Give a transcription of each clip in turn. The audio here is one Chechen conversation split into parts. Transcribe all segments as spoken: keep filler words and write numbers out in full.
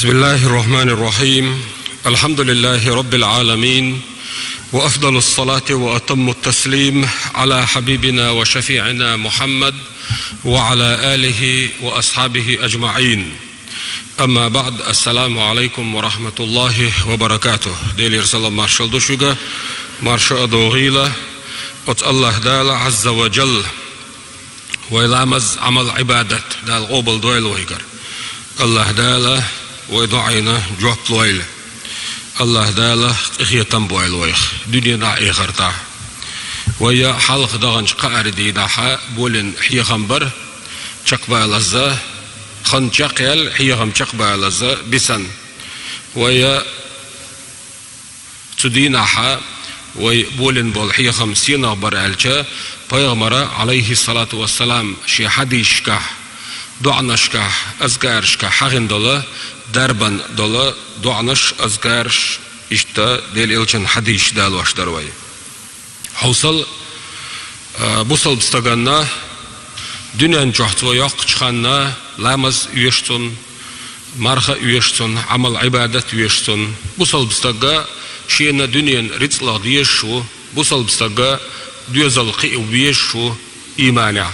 بسم الله الرحمن الرحيم. الحمد لله رب العالمين، وأفضل الصلاة وأتم التسليم على حبيبنا وشفيعنا محمد وعلى آله وأصحابه أجمعين. أما بعد، السلام عليكم ورحمة الله وبركاته. Делера салам маршалла ду шуьга, марша а догӀийла оцу АллахӀ Дала Ӏазза ва Жалла. Вай ламаз, Ӏамал, Ӏибадат Дала къобалдойла вайгара. АллахӀ Дала вай доӀина жоп лойла. АллахӀ Дала къинхетам бойла вайх дуьненахь а, эхартахь а. Вай хьалха даханчу кхаарин дийнахь а болийна хьехам бара чекхбалаза, хан чекхъяьлла, хьехам чекхбалаза бисина. Вай цу дийнахь а вай болийна болу хьехам сенах бара аьлча, пайхамара, Ӏалайхиссалату вассалам, шен хьадисашкахь, доӀанашкахь, азкарашкахь хьахийна долу, дарбан долу доӀанаш, азкараш, иштта Делан Элчан хьадисаш далош дара вай. Хьовсал, а, бусалба стаганна дуьнен чохь цо йоккхучу ханна ламаз оьшу цунна, марха оьшу цунна, Ӏамал-Ӏибадат оьшу цунна. Бусалба стага шена дуьненан рицкъалла дезаш ву, бусалба стага доьзал кхиа везаш ву ийманехь.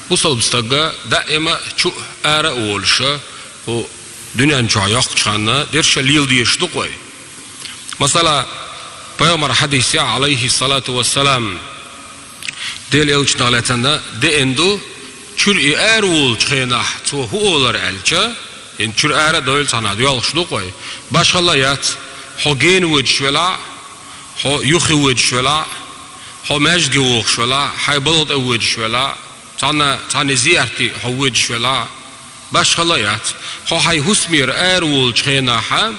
Бусалба стага даима чу а, ара а волуша, хӀу дуьнен чохь йоккхучу ханна дерша лела дезаш ду-кх вай. Масала, пайхамар хьадисехь, Ӏалайхиссалату вассалам, Делан Элчанах лаьцна деана ду, чуьра и ара волучу хенахь цо хӀу олура аьлча, хӀинца чуьра ара а довла цхьанхьа доьлхуш ду-кх вай. Башхалла а яц, хьо гена воьдуш велахь а, хьо юххе воьдуш велахь а, хьо маьждиге вохуш велахь а, хьайн балха тӀе воьдуш велахь а, цхьана, цхьана зиярте хьо воьдуш велахь а, башхалла а яц. Хьо хьайн хӀусамера ара волучу хенахь а,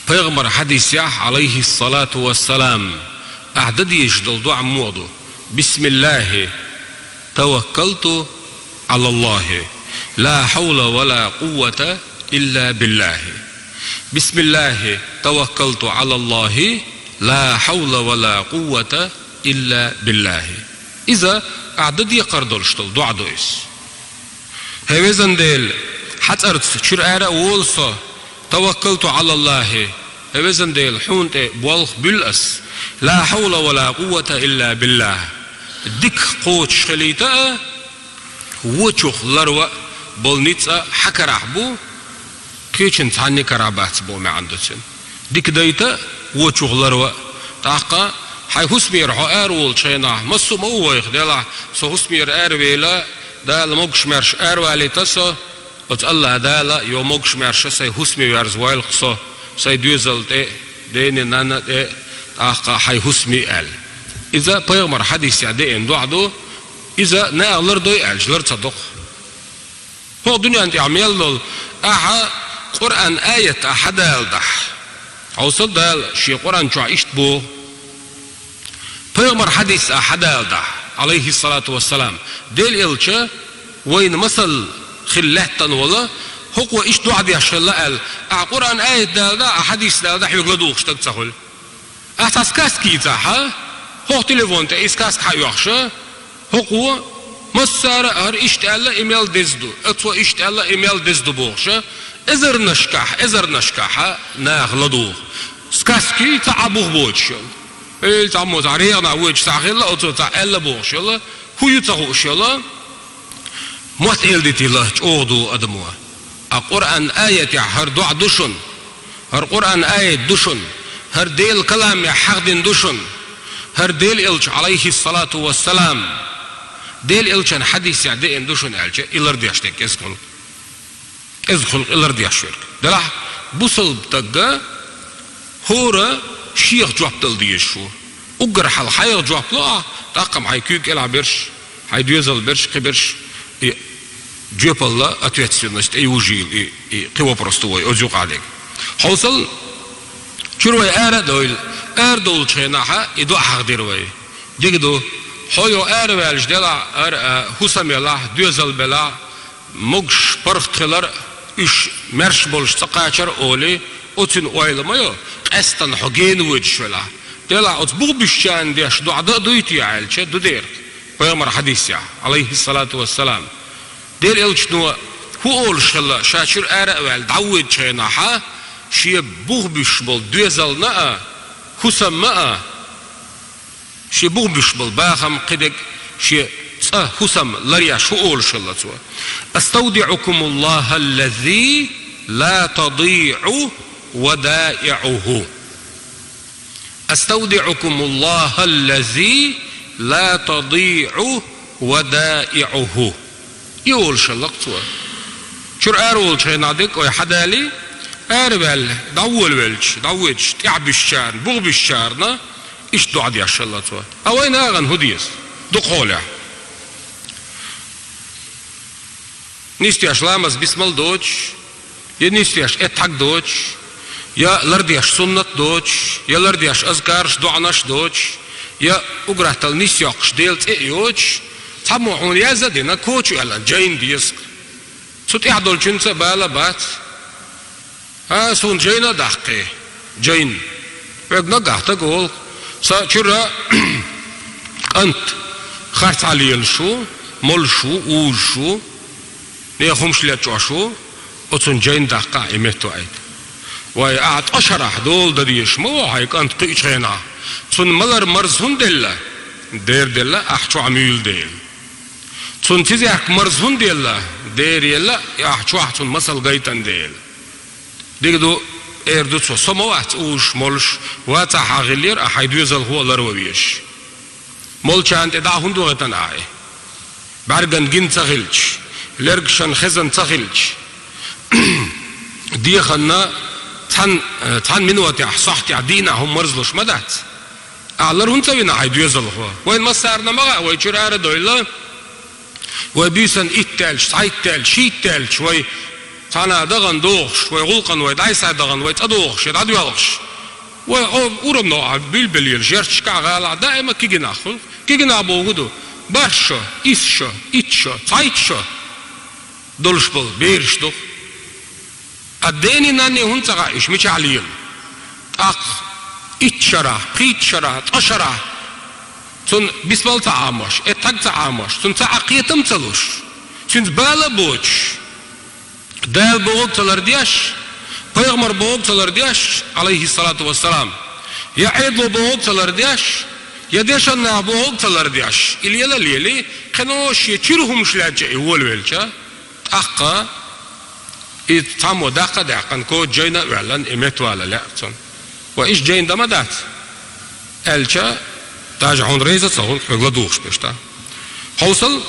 пайхамар хьадисехь, Ӏалайхиссалату вассалам, ахь дан дезаш долу доӀа муха ду: «Бисмиллахи таваккалту Ӏалаллахи, ла хьавла ва ла къуввата илла биллахи. Бисмиллахи таваккалту Ӏалаллахи, ла хьавла ва ла къуввата илла биллахи». Иза ахь дан декхар долуш долу доӀа ду иза. ХӀей, везан Дела, хьан цӀарца чуьра ара а волу со, таваккалту Ӏалаллахи, хӀей, везан Дела, хьуна тӀе болх буьллу ас, ла хьавла ва ла къуввата илла биллахи, дика кхочуш хилийта а, вочух ларва а болу ницкъ хьан карахь бу, кхечун цхьанне карахь бац боху маьӀна ду цуьнан. Дика дайта а, вочух ларва а. ТӀаккха хьайн хӀусамера хьо ара волучу хенахь, массо а ма ву вайх, делахь, со хӀусамера аравелла, Дала могуш-маьрша аравалийта со, оцу АллахӀ Дала йо могуш-маьрша сайн хӀусаме верза войлакх со, сайн доьзал тӀе, дена-нанна тӀе, тӀаккха хьайн хӀусаме аьлла. Иза пайхамар хьадисехь деана доӀа ду, иза наха лардой аьлча, лар ца до-кх. ХӀокху дуьнен тӀехь мел долу, ахьа Къуръан аят ахь хьан даладахь. Хьовсал, Дала шен Къуръан чохь иштта боху: пайхамар хьадис ахь хьан даладахь, Ӏалайхиссалату вассалам, Делан Элча вайна масал хила лаьттана волу, хӀокхо иштта доӀа деш хилла аьлла, ахь Къуръан аят даладахь, ахь хьадис даладахь, хьоьга ладугӀуш стаг ца хуьлу. Ахь цхьа сказка йийцахь, хӀокху телефон тӀе и сказка хьаоьхуш, хӀокхо массара а хӀара иштта аьлла, и мел деза ду, оцо иштта аьлла, и мел деза ду бохуш, эзарнашкахь, эзарнашкахь наха ладугӀу. Сказка йийца, Ӏа бух боцуш йолу. Эла цхьаммо цхьа регӀана воьдуш цхьа хилла, оцо цхьа аьлла бохуш йолу, хӀун ю ца хууш йолу. Мотт эладитийла чӀогӀа ду адамо. А Къуръан аятехь хӀара доӀа ду шуна, хӀара Къуръан аят ду шуна, хӀара Делан каламехь хьахдина ду шуна, хӀара Делан Элча, Ӏалайхиссалату вассалам, Делан Элчан хьадисехь деана ду шуна аьлча, и лардеш дерг кӀезиг хуьлу. КӀезиг хуьлу и лардеш верг. Делахь бусалба стага хӀора шех жоп дала дезаш ву. Уггар хьалха хьайх жоп ло ахь, тӀаккха-м хьайн куьйга кӀелахь берш, хьайн доьзал берш, кхин берш, и жоьпалла, ответственность тӀе йожийла, и, и кхин вопрос ду вай оцу юкъахь дерг. Хьовсал, чуьра вай ара а довла, ара довлучу хенахь и доӀа хьахдира вай. Дика ду, хьо йо ара ваьлча делахь, ара, а, хӀусам елахь, доьзал белахь, могуш паргӀат хилар, уьш маьрша болуш ца кхачар олий, оцуьнан ойла ма йо, къаьстана хьо гена воьдуш велахь. Делахь оцу бух буьшучарна деш доӀа дан а дуй те аьлча, ду дера. Пайхамар хьадисехь, Ӏалайхиссалату вассалам. Делан Элчано хӀу олуш хилла, ша чуьра ара а ваьлла, дӀавоьдучу хенахь, шен бух буьсуш болу доьзална а, хӀусамна а, шен бух буьсуш болу бахам, кхидерг, шен цӀа, хӀусам ларъеш хӀу олуш хилла цо: «أستودعكم الله الذي لا تضيع ودائعه». «أستودعكم الله الذي لا تضيع ودائعه». И олуш хилла-кх цо. Чуьра ара волчу хенахь дерг а вай хьадалий, ара ваьлла, дӀаволавелча, дӀавоьдуш, тӀаьхьа буьсучарна, бух буьсучарна, иштта доӀа деш хилла цо. Ткъа вай нахана хӀун деза? Дукхахьолехь. Нисдеш ламаз, бисмал доцуш, я нисдеш эттхьаг доцуш, я лардеш суннат доцуш, я лардеш азкараш, доӀанаш доцуш, я уггар хаттал нис йоккхуш, Делан цӀе а йоцуш, цхьаммо хьуна яз а дина, коча а аьлла, жайна деза-кх. Цу тӀехь долчуьнца а бала а бац. А, суна жайна а даккхий, жайна. Хьоьга нагахь стаг олу: сан чуьра кӀант харцахьа лелаш ву, молуш ву, узуш ву, нехан хӀумаш лечкъош ву, оцунна жайна даккха ахь и меттаваийта. Вай, ахь ткъа шарахь дола дан дезаш ма ву хьайн кӀант кхуьучу хенахь. Цунна малар марза хӀунда елла? Дера делла, ахь чохь муьйлу дела. Цунна цизехк марза хӀунда елла? Дера елла, ахь чохь цунна масал гайтина дела. Дика ду, эр ду цо, со ма вац узуш, молуш, вацахь хьан хиллера, ахь хьайн доьзалхо а ларван везаш. Молчанна тӀе дӀа хӀунда вахийтина ахь и? БӀаьргана гина ца хилча, лергашна хезна ца хилча, деханна цхьана, цхьана минотехь, сохьтехь, дийнахь хӀума марзлуш ма дац. Ахь лар хӀунда ца вина хьайн доьзалхо? Вайн массарна ма хаьа, вай чуьра ара а довлла, вай буьйсанна итт даьлча, цхьайтта даьлча, шийтта даьлча, вай цхьана а дахана дохуш, вай гӀуллакхана вай дӀасадахана, вай цӀа дохуш я дӀадоьлхуш, вай хьо урамна а билбелла, жерташкахь, гӀалахь даима кегийнах хуьлу. Кегийнах бохург ду: бархӀ шо, исс шо, итт шо, цхьайтта шо долуш болу бераш ду-кх. Ткъа дений, нанний хӀунда ца хаьа уьш мичахь лела? ТӀаккха итт шарахь, пхийтта шарахь, ткъа шарахь цунна бисмал ца Ӏамош, эттхьаг ца Ӏамош, цунна цхьа а кхетам ца луш, цуьнца бала а боцуш, Дала бохург ца лардеш, пайхамар бохург ца лардеш, алейхиссалату вассалам, я Ӏедало бохург ца лардеш, я дешан наха бохург ца лардеш, и лела а лелий, кхин а шен чуьра хӀумаш лечкъа и волавелча, тӀаккха и цхьаммо даккха а даьккхина, коча жайна а ваьллина, и меттавала лаьа цунна. Ва иштта жайна дан ма дац, аьлча, даже хьуна реза а ца хуьлу хьоьга ладугӀуш берш, да? Хьовсал,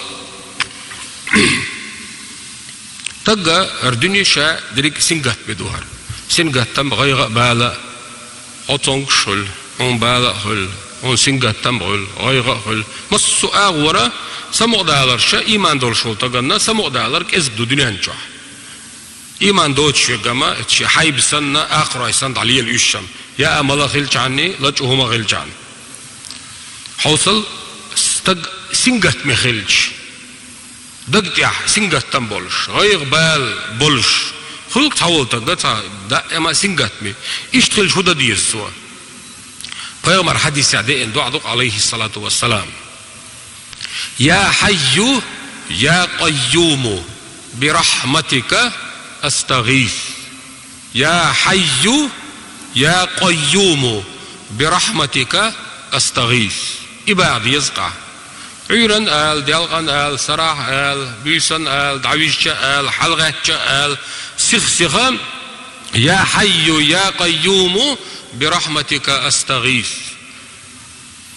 стага хӀара дуьне ша дерриг а сингаттаме ду хӀара. Сингаттам, гӀайгӀа а, бала а, хьо цомгуш а хуьлу, хьуна бала а хуьлу, хьуна сингаттам а хуьлу, гӀайгӀа а хуьлу. Массо а агӀора самукъадаларш, иман долуш волу стаганна самукъадалар кӀезиг ду дуьнен чохь. Иман доцуш верг-м шен хьайба санна, акхарой санна дӀалела уьш-м, яа мала хилчахьана, лачкъа хӀума хилчахьана. Хьовсал, стаг сингаттаме хилча, даг тӀехь сингаттам болуш, гӀайгӀа-бала болуш, хуьлу-кх цхьаволу стаг цхьа даима сингаттаме. Иштта хилча хӀун дан деза цо? Пайхамар хьадисехь деана доӀа ду-кх, алейхиссалату вассалам: «Я Хьайю, я Къайюму, бирахьматика астагъис. Я Хьайю, я Къайюму, бирахьматика астагъис». И баха деза-кх ахь. Ӏуьйранна ала, делкъанна ала, сарахь ала, буьйсанна ала, дӀавижча ала, хьалагӀаьттича ала, сих-сиха: «Я Хьайю, я Къайюму, бирахьматика астагъис».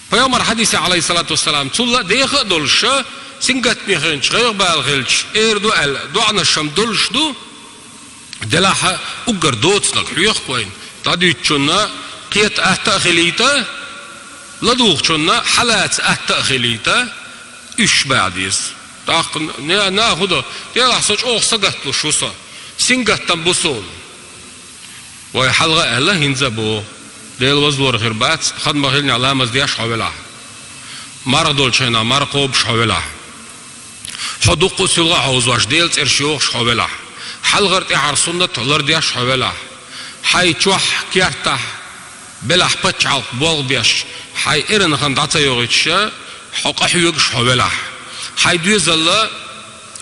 Пайхамар хьадисехь, алейхиссалату вассалам, цул а деха а долуш, сингаттаме хилча, гӀайгӀа-бала хилча, эр ду аьлла, доӀанаш-м долуш ду, делахь а уггар доцург хьоьху-кх вайна, дӀадуьйцучунна кхета атта а хилийта, ладугӀучунна хьалаца атта а хилийта, уьш баха деза. ТӀаккха на-, наха хӀун до, делахь со чӀогӀа сагатлуш ву со, сингаттам бу суна. Вай хьалха а аьлла, хӀинца а боху: Дела вазлора хир бац, хан ма-хиллинехь ламаз деш хьо велахь. Марха долчу хенахь марха кхобуш хьо велахь. Хьо дуккха а суьлхьа а хьовзош, Делан цӀераш йохуш хьо велахь. Хьалхара, тӀаьхьара суннат лардеш хьо велахь. Хьайн чохь, кертахь, белахь пачхьалкх болх беш, хьайн эрна хан дӀа ца йохуьйтуш, хьо къахьоьгуш хьо велахь. Хьайн доьзал а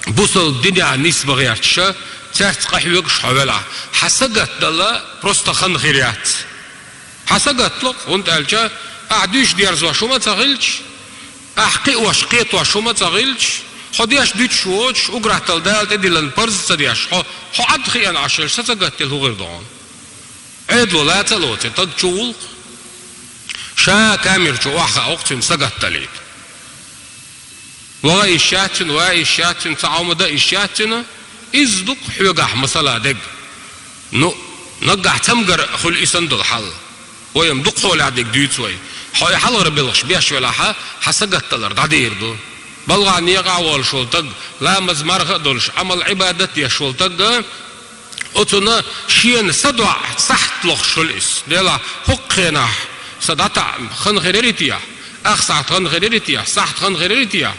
бусалба динехь нисбан гӀерташ, цаьрца къахьоьгуш хьо велахь, хьан сагатдала просто хан хир яц. Хьан сагатдало-кх, хӀунда аьлча ахь дуьйцуш дерзош хӀума а ца хилча, ахь кхиош, кхетош хӀума а ца хилча, хьо деш дуьтуш воцуш, уггар хьалха Дала тӀедиллина парз а ца деш, хьо, хьо Ӏад хиъна Ӏаш хилча, сан сагатдала хӀун хир ду хьуна? Ӏедало лаца а лоций, таг чу вулу-кх. Ша камера чу охьахао-кх цуьнан сагатдалийта. ВагӀа йиш яц цуьнан, ван йиш яц цуьнан, цхьа хӀума дан йиш яц цуьнан, изза ду-кх хьоьгахь масала дерг. Ну, наггахь цамгар хуьлу и санна долу хьал. Вай-м дукхахьолехь дерг дуьйцу вай. Хьо и хьалхара белхаш беш велахь, хьан сагатдалар дӀадийр ду. Балхахь некъахь а волуш волу таг, ламаз-марха а долуш, Ӏамал-Ӏибадат а деш волу таг, оцунна шена садоӀа сахьт лохуш хуьлу иза. Делахь, хӀокху хенахь сан дӀатаӀа хан хир яра те, ах сахьт хан хир яра те, сахьт хан хир яра те?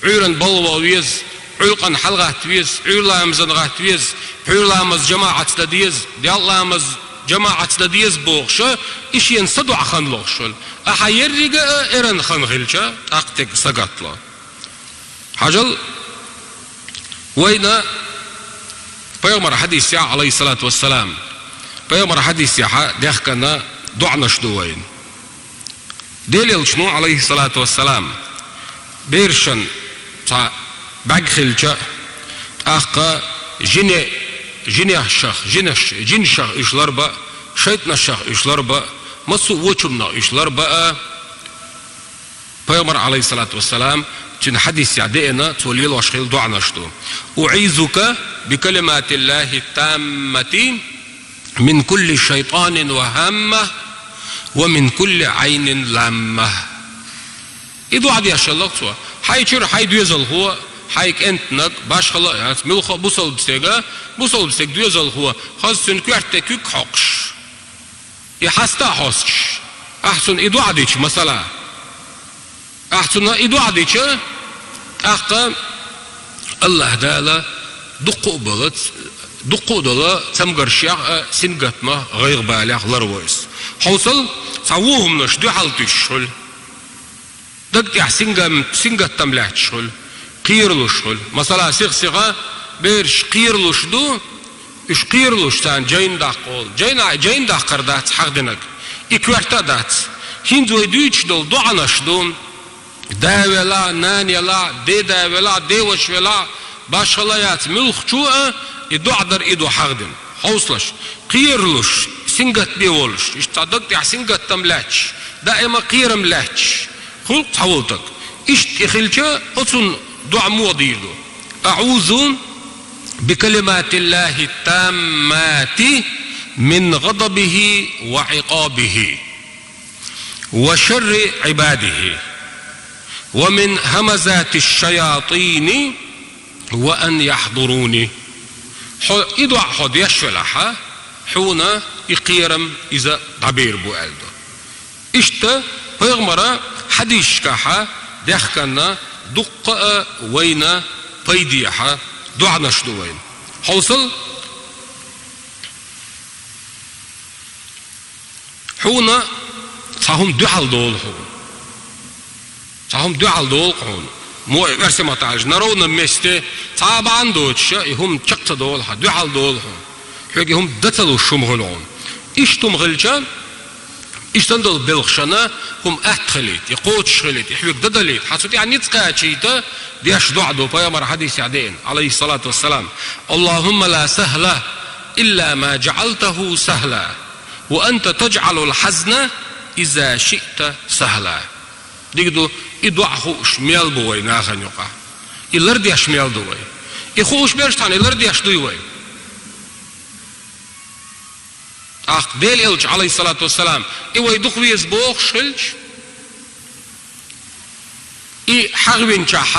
Ӏуьйранна балха ваха веза, Ӏуьйкъана хьалагӀатта веза, Ӏуьйра ламазана гӀатта веза, пхьуьйра ламаз жамаӀатца дан деза, делкъа ламаз жамаӀатца дан деза бохуш, и шена садоӀа хан лохуш хуьлу. Ахьа еррига а эрна хан хилча, тӀаккха дерг сагатдало. Хьажал, вайна пайхамар хьадисехь, Ӏалайхиссалату вассалам, пайхамар хьадисехь дехкина доӀанаш ду вайна. Делан элчано, Ӏалайхиссалату вассалам, берашна цхьа бӀаьрг хилча, тӀаккха жине, жинешах, жинаш, жинашах уьш ларбан, шайтӀанашах уьш ларбан, массо а вочу хӀуманах уьш ларбан, пайхамар, Ӏалайхиссалату вассалам, цуьнан хьадисехь деана, цо лелош хилла доӀанаш ду. «УӀизука бикалиматиллахи таммати мин кулли шайтанин ва хамма, ва мин кулли Ӏайнин ламма». И доӀа деш хилла-кх цо. Хьайн чуьра хьайн доьзалхо, хьайн кӀентнаг, башхалла а яц, муьлхха а бусалба стеган, бусалба стеган доьзалхо, хаза цуьнан коьрта тӀе куьг хьокхуш, и хьаста а хьостуш, ахь цунна и доӀа дича, масала, ахь цунна и доӀа дича, тӀаккха АллахӀ Дала дуккха а болу, дуккха а долу цамгаршех а, сингаттамах, гӀайгӀа-балех ларво иза. Хьовсал, цхьа вон хӀуманаш дуьхьал туьйсуш хуьлу. Даг тӀехь сингам-, сингаттам лаьтташ хуьлу, кхералуш хуьлу. Масала, сих-сиха бераш кхералуш ду, уьш кхералуш царна жайна даккха олу. Жайна, жайна даккхар дац хьахдинарг. И коьрта а дац. ХӀинца вай дуьйцуш долу доӀанаш ду. Да велахь, нана елахь, деда велахь, деваша велахь, башхалла яц, муьлххачо а и доӀа дар и ду хьахдина. Хьовсалаш, кхералуш, сингаттаме волуш, иштта цхьа даг тӀехь сингаттам лаьтташ, даима кхерам лаьтташ хуьлу-кх цхьа волу таг. Иштта и хилча, оцунна доӀа муха дийр ду? «АӀузу бикалиматиллахи таммати мин гӀадабихи ва Ӏикъабихи, ва шарри Ӏибадихи, ва мин хамазати шаятини, ва ан яхдуруни». Хьо и доӀа хьо деш велахь, хьуна и кхерам иза дӀабер бу аьлла ду. Иштта пайхамара хьадисашкахь дехкина дуккха а вайна пайдехь доӀанаш ду вайна. Хьовсал, хьуна цхьа хӀума дуьхьал долу хьуна. Цхьа хӀума дуьхьал долу хьуна. Мо и оьрсийн маттахь аьлча, на ровном месте, цхьа а бахьана доцуш, и хӀума чекх ца долу хьан, дуьхьал долу хьуна. Хьоьга и хӀума дан ца луш хӀума хуьлу хьуна. Иштта хӀума хилча, иштта долу белхашна хӀума атта хилийта, и кхочуш хилийта, и хьоьга дан далийта, хьан цу тӀехь ницкъ кхачийта, деш доӀа ду, пайхамар хьадисехь деана, Ӏалайхиссалату вассалам: «Аллахумма ла сахла илла ма джаӀалтаху сахла, ва анта таджӀалул хьазна иза шиъта сахла». Дика ду, и доӀа хууш мел бу вай нахана юкъахь. И лардеш мел ду вай. И хууш берш тхьана и лардеш дуй вай. ТӀаккха Делан элча, Ӏалайхиссалату вассалам, и вай дукха веза бохуш хилча, и хьахвинчохь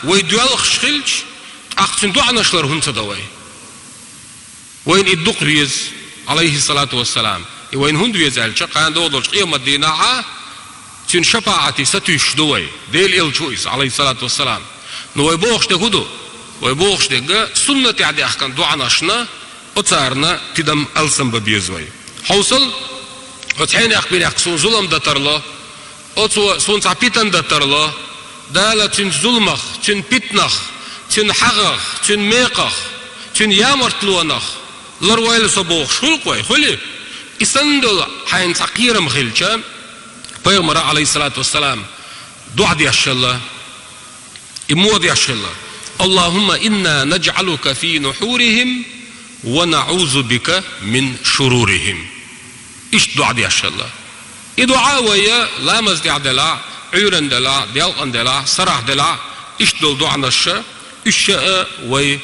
вай доьлхуш хилча, тӀаккха цуьнан доӀанаш лар хӀунда ца до вай? Вайна и дукха веза, Ӏалайхиссалату вассалам. И вайна хӀунда веза аьлча, кхана догӀу долчу къематдийнахь цуьнан шапаӀате сатуьйсуш ду вай. Делан элча ву иза, Ӏалайхиссалату вассалам. Ну, вай бохуш дерг хӀун ду? Вай бохуш дерг суннатехь дехкина доӀанашна, оцарна тидам, алсам бан беза вай. Хьовсал, оцу хьенех-бинех суна зулам дан тарло, оцо суна цхьа питана дан тарло, Дала цуьнан зуламах, цуьнан питанах, цуьнан хьагӀах, цуьнан мекхах, цуьнан ямартлонах ларвойла со бохуш хуьлу-кх вай, хуьлий? И санна долу хьайна цхьа кхерам хилча, пайхамара, Ӏалайхиссалату вассалам, доӀа деш хилла, и муха деш хилла: «Аллахумма инна наджӀалука фи нухьурихим ва наӀузу бика мин шурурихим». Иштта доӀа деш хилла. И доӀа вай ламаз тӀехь делахь, Ӏуьйранна делахь, делкъана делахь, сарахь делахь, иштта долу доӀанаш, уьш а вай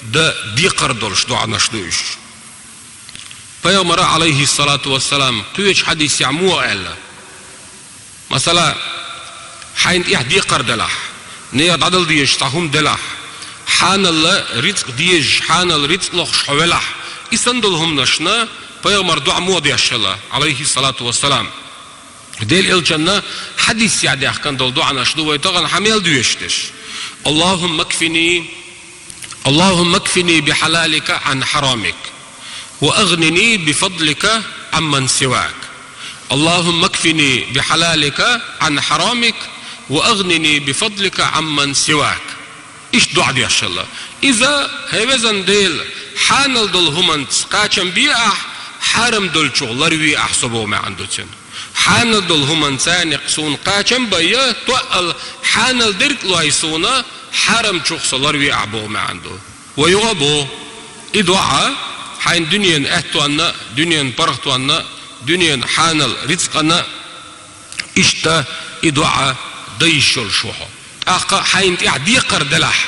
дан декхар долуш доӀанаш ду уьш. Пайхамара, Ӏалайхиссалату вассалам, кхечу хьадисехь муха аьлла: масала, хьайна тӀехь декхар делахь, нехан дӀадала дезаш цхьа хӀума делахь, хьанал рицкъ дезаш, хьанал рицкъ лохуш хьо велахь, и санна долу хӀуманашна пайхамара доӀа муха деш хилла, Ӏалайхиссалату вассалам. Делан элчанна хьадисехь даьхкина долу доӀанаш ду вай тахана хьан мел доьшуш дерш: «Аллахумма кфини, Аллахумма кфини би хьалалика Ӏан хьарамик, ва агӀнини би фадлика Ӏамман сивак. Аллахумма кфини би хьалалика Ӏан хьарамик, ва агӀнини би фадлика Ӏамман сивак». Иштта доӀа деш хилла. Иза: «ХӀай везан Дела, хьанал долу хӀуманца кхачам бе ахь, хьарам долчух ларве ахь со», боху маьӀна ду цуьнан. Хьанал долу хӀуманца суна кхачам а бай, тоъал хьанал дерг а лой суна, хьарамчух со ларве ахь боху маьӀна ду. Ва юха а боху, и доӀа хьайна дуьненан аьттонна а, дуьненан паргӀатонна а, дуьненан хьанал рицкъана а, иштта и доӀа дан йиш йолуш ву хьо. ТӀаккха хьайна тӀехь декхар делахь,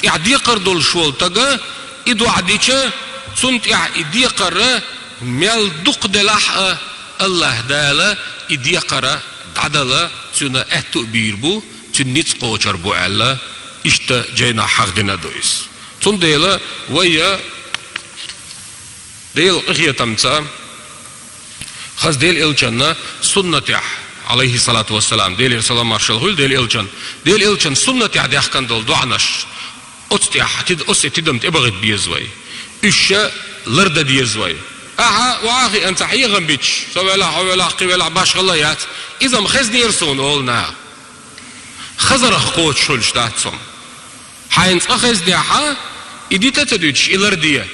тӀехь декхар долуш волу стага и доӀа дича, цунна тӀехь и декхар мел дукха делахь а, АллахӀ Дала и декхар дӀадала цуьнан аьтту а бийр бу, цуьнан ницкъ кхочур бу аьлла, иштта жайнахь хьахдина ду иза. Цундела вай Делан къинхетамца хаза Делан элчанна суннатехь, Ӏалайхиссалату вассалам, Делера салам-маршалла хуьлда Делан элчанна, Делан элчанна суннатехь даьхкина долу доӀанаш, оцу тӀехь тид-, оцу тӀе тидам тӀебахийта беза вай. Уьш лардан деза вай. Ахьа, охьа а хиъна, цхьа хьехам бича, со велахь, хьо велахь, кхин велахь, башхалла а яц. Иза-м хезнера суна, олу наха. Хазарах кхочуш хуьлуш дац хӀума. Хьайна цкъа хезнехь, и дита а ца дуьтуш, и ларде.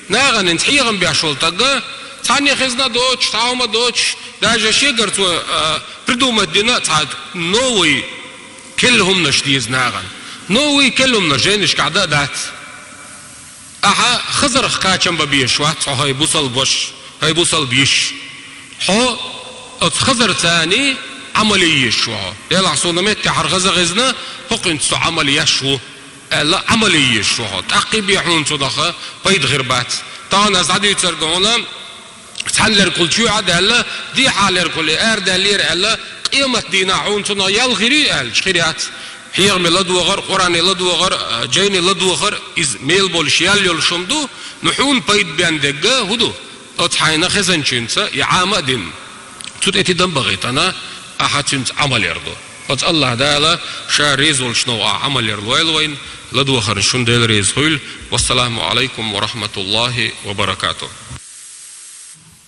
Нахана хьехам беш волу стага, цхьанне хезна а доцуш, цхьа хӀума а доцуш, даже шегара цо, а, придумать дина цхьа новый керла хӀуманаш деза нахана. Новый керла хӀуманаш жайнашкахь дан а дац. Ахьа хазарах кхачам бан безаш вац хьо, хӀай бусалба ваша, хӀай бусалба йиша. Хьо оцу хазарца Ӏамал е езаш ву хьо. Делахь суна меттехьара хаза хезна, хӀокхуьнца со Ӏамал еш ву, аьлла, Ӏамал е езаш ву хьо. ТӀаккхий бен хьуна цунах пайда хир бац. Тахана ас дӀадуьйцург хьуна, цхьана лергахула чоьхьа а даьлла, дехьа лергахула арадаьллера аьлла, къематдийнахь хьуна цунах ял хир ю аьлча, хир яц. Хьехаме ладогӀар, Къуръане ладогӀар, жайне ладогӀар, иза мел болуш ял йолуш хӀума ду, но хьуна пайда бен дерг хӀун ду? Оцу хьайна хезначуьнца и Ӏама а дина, цу тӀе тидам а бахийтина, ахьа цуьнца Ӏамал яр ду. Оцу АллахӀ Дала Ша реза волчу новкъахь Ӏамал яр лойла вайна, ладогӀарна шуна Дела реза хуьлда. Вассаламу Ӏалайкум ва рахьматуллахӀи ва баракатухӀ.